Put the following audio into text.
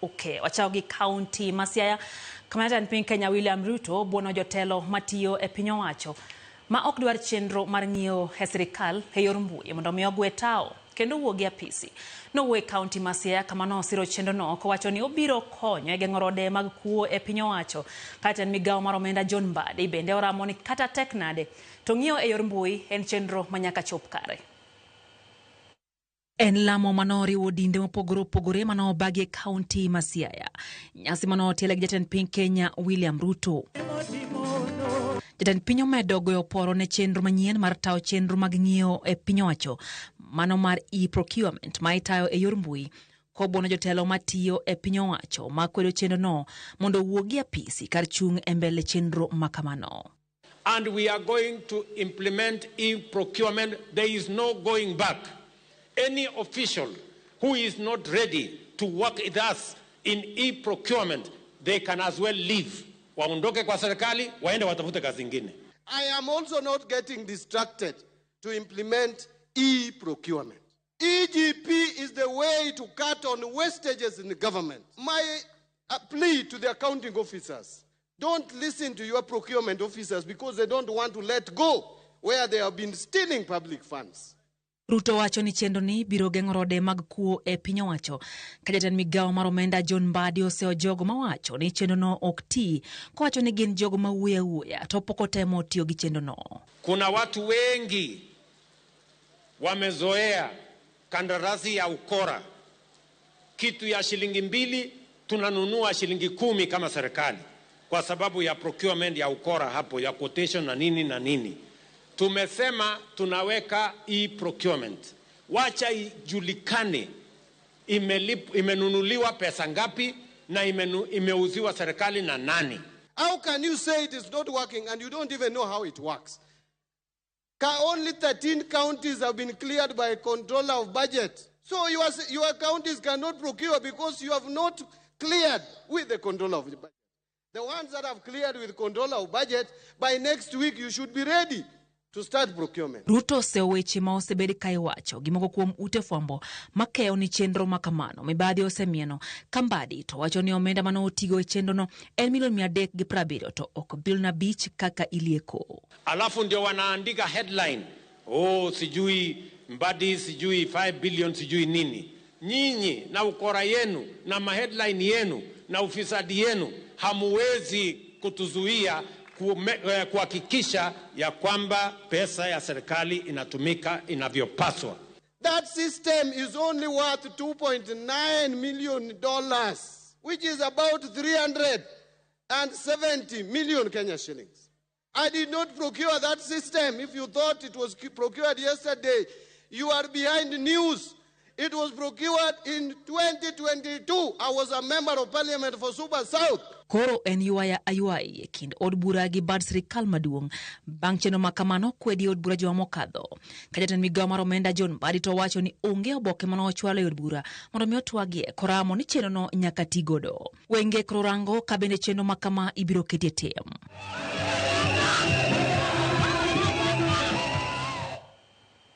Oke. Wachako gi kaunti ma Siaya kama jatend piny Kenya William Ruto buono jotelo matiyo e piny owacho ma ok dwar chenro mar ng'iewo e sirikal e yor mbui mondo mi ogwe tawo kendo owuog e apisi. Nowuoyo e kaunti ma Siaya kama nosiro chenrono kowacho ni obiro konyo e geng'o rode mag kuo e piny owacho. Ka jatend migawo mar omenda John Mbadi bende oramo ni kata tek nade to ng'iewo e yor mbui en chenro ma nyaka chop kare. En lamo manoriwo dinde mopogore opogore manobagi e kaunti ma Siaya. Nyasi manotiele gi jatend piny Kenya William Ruto. Jatend piny omedo goyo poro ne chenro manyien mar tayo chenro mag ng'iewo e piny owacho mano mar e-procurement ma itayo e yor mbui kobuono jotelo matiyo e piny owacho ma kwedo chenrono mondo owuog gi apisi kar chung' e mbele chenro ma kamano. And we are going to implement e-procurement. There is no going back. Any official who is not ready to work with us in e-procurement, they can as well leave. Waondoke kwa serikali, waende watafute kazi ingine. I am also not getting distracted to implement e-procurement. EGP is the way to cut on wastages in the government. My plea to the accounting officers, don't listen to your procurement officers because they don't want to let go where they have been stealing public funds. Ruto wacho ni chenro ni biro geng'o rode mag kuo e piny owacho. Ka jatend migawo mar omenda John Mbadi oseyo jogo mawacho ni chenrono ok ti, kowacho ni gin jogo ma wuoyo awuoya to pok otemo tiyo gi chenrono. Kuna watu wengi wamezoea kandarasi ya ukora. Kitu ya shilingi 2 tunanunua shilingi 10 kama serikali kwa sababu ya procurement ya ukora hapo ya quotation na nini na nini. Tumesema tunaweka e-procurement. Wacha ijulikane imenunuliwa pesa ngapi na imeuziwa serikali na nani. How can you say it is not working and you don't even know how it works? Only 13 counties have been cleared by controller of budget. So your counties cannot procure because you have not cleared with the controller of the budget. The ones that have cleared with controller of budget, by next week you should be ready to start procurement. Ruto oseyo weche ma osebed ka iwacho gi moko kuom ute fwambo makeyo ni chenro ma kamano mibadhi osemieno ka Mbadi to wacho ni omenda mane otigo e chenrono en milion 370 to ok bilion 5 kaka ilieko. Alafu ndio wanaandika headline, oh, sijui Mbadi, sijui 5 billion, sijui nini. Nyinyi na ukora yenu na ma-headline yenu na ufisadi yenu hamuwezi kutuzuia kuhakikisha ya kwamba pesa ya serikali inatumika inavyopaswa. That system is only worth $2.9 million, which is about 370 million Kenya shillings. I did not procure that system. If you thought it was procured yesterday, you are behind news. It was procured in 2022. I was a member of parliament for Suba South. Koro en ywaya aywai e kind od bura gi bad sirikal maduong' bang' chenro ma kamano kwedi e od bura juma mokadho. Ka jatend migawo mar omenda John Mbadi to wacho ni onge oboke mane ochwalo e od bura mondo mi otwagie koramo ni chenrono nyaka ti godo. Wenge koro rango ka bende chenro ma kama ibiro ketie tim.